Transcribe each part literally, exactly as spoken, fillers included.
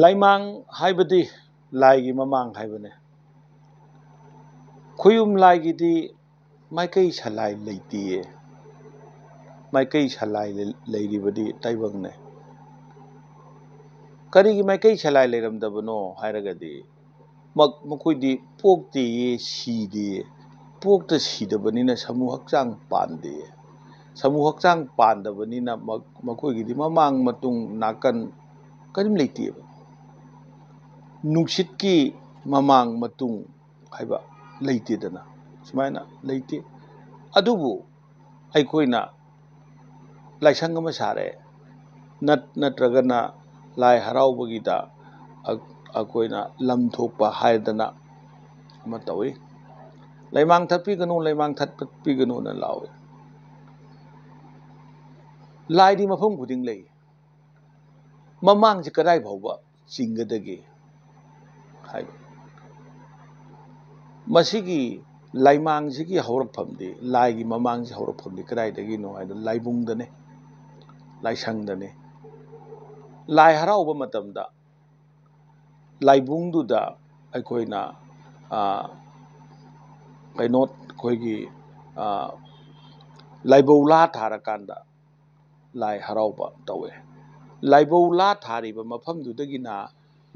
ꯂꯥꯏꯃꯥꯡ ꯍꯥꯏꯕꯗꯤ ꯂꯥꯏꯒꯤ ꯃꯃꯥꯡ ꯍꯥꯏꯕꯅꯦ꯫ ꯈꯣꯌꯨꯝ ꯂꯥꯏꯒꯤꯗꯤ ꯃꯥꯏꯀꯩ ꯁꯂꯥꯏ ꯂꯩꯇꯦꯌꯦ꯫ ꯃꯥꯏꯀꯩ ꯁꯂꯥꯏ ꯂꯩ-, ꯂꯩꯔꯤꯕꯗꯤ ꯇꯥꯏꯕꯪꯅꯦ꯫ ꯀꯔꯤꯒꯤ ꯃꯥꯏꯀꯩ ꯁꯂꯥꯏ ꯂꯩꯔꯝꯗꯕꯅꯣ ꯍꯥꯏꯔꯒꯗꯤ, ꯃ-, ꯃꯈꯣꯏꯗꯤ ꯄꯣꯛꯇꯦꯌꯦ, ꯁꯤꯗꯦꯌꯦ꯫ ꯄꯣꯛꯇ ꯁꯤꯗꯕꯅꯤꯅ ꯁꯃꯨ ꯍꯛꯆꯥꯡ ꯄꯥꯟꯗꯦꯌꯦ꯫ ꯁꯃꯨ ꯍꯛꯆꯥꯡ ꯄꯥꯟꯗꯕꯅꯤꯅ ꯃ-, ꯃꯈꯣꯏꯒꯤꯗꯤ ꯃꯃꯥꯡ ꯃꯇꯨꯡ ꯅꯥꯀꯟ ꯀꯔꯤꯝ ꯂꯩꯇꯦꯕ꯫ ꯅꯨꯡꯁꯤꯠꯀꯤ ꯃꯃꯥꯡ ꯃꯇꯨꯡ ꯍꯥꯏꯕ ꯂꯩꯇꯦꯗꯅ, ꯁꯨꯃꯥꯏꯅ ꯂꯩꯇꯦ꯫ ꯑꯗꯨꯕꯨ ꯑꯩꯈꯣꯏꯅ ꯂꯥꯏꯁꯪ ꯑꯃ ꯁꯥꯔꯦ, ꯅꯠ-, ꯅꯠꯇ꯭ꯔꯒꯅ ꯂꯥꯏ ꯍꯔꯥꯎꯕꯒꯤꯗ ꯑ-, ꯑꯩꯈꯣꯏꯅ ꯂꯝ ꯊꯣꯛꯄ ꯍꯥꯏꯗꯅ ꯑꯃ ꯇꯧꯏ꯫ "ꯂꯩꯃꯥꯡ ꯊꯠꯄꯤꯒꯅꯨ, ꯂꯩꯃꯥꯡ ꯊꯠꯄꯤꯒꯅꯨꯅ" ꯂꯥꯎꯏ꯫ ꯂꯥꯏꯗꯤ ꯃꯐꯝ ꯈꯨꯗꯤꯡ ꯂꯩ꯫ ꯃꯃꯥꯡꯁꯤ ꯀꯗꯥꯏ ꯐꯥꯎꯕ ꯆꯤꯡꯒꯗꯒꯦ ꯍꯥꯏꯕ꯫ ꯃꯁꯤꯒꯤ ꯂꯥꯏꯃꯥꯡꯁꯤꯒꯤ ꯍꯧꯔꯛꯐꯝꯗꯤ, ꯂꯥꯏꯒꯤ ꯃꯃꯥꯡꯁꯤ ꯍꯧꯔꯛꯐꯝꯗꯤ ꯀꯗꯥꯏꯗꯒꯤꯅꯣ ꯍꯥꯏꯕꯗ ꯂꯥꯏꯕꯨꯡꯗꯅꯤ, ꯂꯥꯏꯁꯪꯗꯅꯤ꯫ ꯂꯥꯏ ꯍꯔꯥꯎꯕ ꯃꯇꯝꯗ ꯂꯥꯏꯕꯨꯡꯗꯨꯗ ꯑꯩꯈꯣꯏꯅ, ꯑ, ꯀꯩꯅꯣ, ꯑꯩꯈꯣꯏꯒꯤ, ꯑ, ꯂꯥꯏꯕꯧ ꯂꯥ ꯊꯥꯔꯀꯥꯟꯗ ꯂꯥꯏ ꯍꯔꯥꯎꯕ ꯇꯧꯋꯦ꯫ ꯂꯥꯏꯕꯧ ꯂꯥ ꯊꯥꯔꯤꯕ ꯃꯐꯝꯗꯨꯗꯒꯤꯅ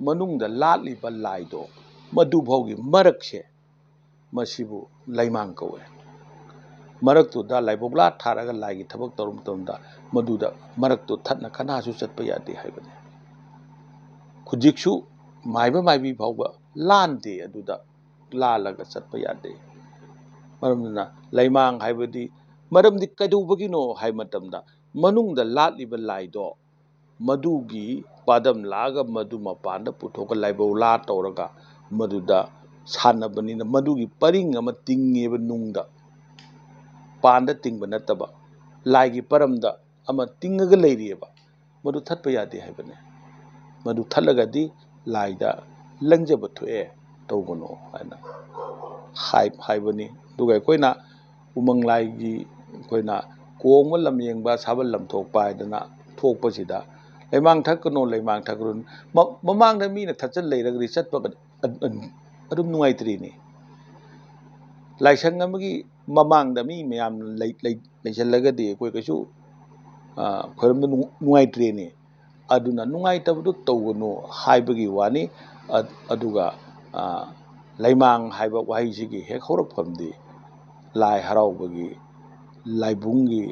ꯃꯅꯨꯡꯗ ꯂꯥꯠꯂꯤꯕ ꯂꯥꯏꯗꯣ, ꯃꯗꯨꯐꯥꯎꯒꯤ ꯃꯔꯛꯁꯦ, ꯃꯁꯤꯕꯨ ꯂꯩꯃꯥꯡ ꯀꯧꯋꯦ꯫ ꯃꯔꯛꯇꯨꯗ ꯂꯥꯏꯕꯧ ꯂꯥ ꯊꯥꯔꯒ ꯂꯥꯏꯒꯤ ꯊꯕꯛ ꯇꯧꯔꯨ ꯃꯇꯝꯗ, ꯃꯗꯨꯗ ꯃꯔꯛꯇꯨ ꯊꯠꯅ ꯀꯅꯥꯁꯨ ꯆꯠꯄ ꯌꯥꯗꯦ ꯍꯥꯏꯕꯅꯤ꯫ ꯍꯧꯖꯤꯛꯁꯨ ꯃꯥꯏꯕ ꯃꯥꯏꯕꯤ ꯐꯥꯎꯕ ꯂꯥꯟꯗꯦ ꯑꯗꯨꯗ꯫ ꯂꯥꯜꯂꯒ ꯆꯠꯄ ꯌꯥꯗꯦ꯫ ꯃꯔꯝ ꯑꯗꯨꯅ ꯂꯩꯃꯥꯡ ꯍꯥꯏꯕꯗꯤ, ꯃꯔꯝꯗꯤ ꯀꯩꯗꯧꯕꯒꯤꯅꯣ ꯍꯥꯏꯕ ꯃꯇꯝꯗ, ꯃꯅꯨꯡꯗ ꯂꯥꯠꯂꯤꯕ ꯂꯥꯏꯗꯣ, ꯃꯗꯨꯒꯤ ꯄꯥꯗꯝ ꯂꯥꯛꯑꯒ ꯃꯗꯨ ꯃꯄꯥꯟꯗ ꯄꯨꯊꯣꯛꯑꯒ ꯂꯥꯏꯕꯧ ꯂꯥ ꯇꯧꯔꯒ ꯃꯗꯨꯗ ꯁꯥꯟꯅꯕꯅꯤꯅ, ꯃꯗꯨꯒꯤ ꯄꯔꯤꯡ ꯑꯃ ꯇꯤꯡꯉꯦꯕ ꯅꯨꯡꯗ꯫ ꯄꯥꯟꯗ ꯇꯤꯡꯕ ꯅꯠꯇꯕ, ꯂꯥꯏꯒꯤ ꯄꯔꯝꯗ ꯑꯃ ꯇꯤꯡꯉꯒ ꯂꯩꯔꯤꯑꯕ꯫ ꯃꯗꯨ ꯊꯠꯄ ꯌꯥꯗꯦ ꯍꯥꯏꯕꯅꯦ꯫ ꯃꯗꯨ ꯊꯠꯂꯒꯗꯤ ꯂꯥꯏꯗ ꯂꯪꯖꯕ ꯊꯣꯛꯑꯦ, ꯇꯧꯒꯅꯨ ꯍꯥꯏꯅ ꯍꯥꯏ-, ꯍꯥꯏꯕꯅꯤ꯫ ꯑꯗꯨꯒ ꯑꯩꯈꯣꯏꯅ ꯎꯃꯪ ꯂꯥꯏꯒꯤ, ꯑꯩꯈꯣꯏꯅ ꯀꯣꯡꯕ ꯂꯝ ꯌꯦꯡꯕ, ꯁꯥꯕꯜ ꯂꯝ ꯊꯣꯛꯄ ꯍꯥꯏꯗꯅ ꯊꯣꯛꯄꯁꯤꯗ, ꯂꯩꯃꯥꯡ ꯊꯛꯀꯅꯨ, ꯂꯩꯃꯥꯡ ꯊꯛꯀꯅꯨ꯫ ꯃ-, ꯃꯃꯥꯡꯗ ꯃꯤꯅ ꯊꯛꯆꯜ ꯂꯩꯔꯒꯗꯤ ꯆꯠꯄꯒ ꯑ-, ꯑ-, ꯑꯗꯨꯝ ꯅꯨꯡꯉꯥꯏꯇ꯭ꯔꯤꯅꯤ꯫ ꯂꯥꯏꯁꯪ ꯑꯃꯒꯤ ꯃꯃꯥꯡꯗ ꯃꯤ ꯃꯌꯥꯝ ꯂꯩ-, ꯂꯩ-, ꯂꯩꯁꯜꯂꯒꯗꯤ ꯑꯩꯈꯣꯏ ꯀꯩꯁꯨ, ꯑ, ꯈꯣꯏꯔꯝꯕ ꯅꯨꯡ-, ꯅꯨꯡꯉꯥꯏꯇ꯭ꯔꯦꯅꯦ꯫ ꯑꯗꯨꯅ ꯅꯨꯡꯉꯥꯏꯇꯕꯗꯨ ꯇꯧꯒꯅꯨ ꯍꯥꯏꯕꯒꯤ ꯋꯥꯅꯤ꯫ ꯑ-, ꯑꯗꯨꯒ, ꯑ, ꯂꯩꯃꯥꯡ ꯍꯥꯏꯕ ꯋꯥꯍꯩꯁꯤꯒꯤ ꯍꯦꯛ ꯍꯧꯔꯛꯐꯝꯗꯤ ꯂꯥꯏ ꯍꯔꯥꯎꯕꯒꯤ ꯂꯥꯏꯕꯨꯡꯒꯤ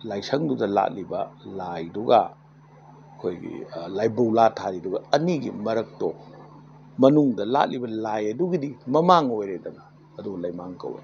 ꯂꯥꯏꯁꯪꯗꯨꯗ ꯂꯥꯠꯂꯤꯕ ꯂꯥꯏꯗꯨꯒ ꯑꯩꯈꯣꯏꯒꯤ, ꯑ, ꯂꯥꯏꯕꯧ ꯂꯥ ꯊꯥꯔꯤꯗꯨꯒ ꯑꯅꯤꯒꯤ ꯃꯔꯛꯇꯣ, ꯃꯅꯨꯡꯗ ꯂꯥꯠꯂꯤꯕ ꯂꯥꯏ ꯑꯗꯨꯒꯤꯗꯤ ꯃꯃꯥꯡ ꯑꯣꯏꯔꯦꯗꯅ, ꯑꯗꯨ ꯂꯩꯃꯥꯡ ꯀꯧꯋꯦ꯫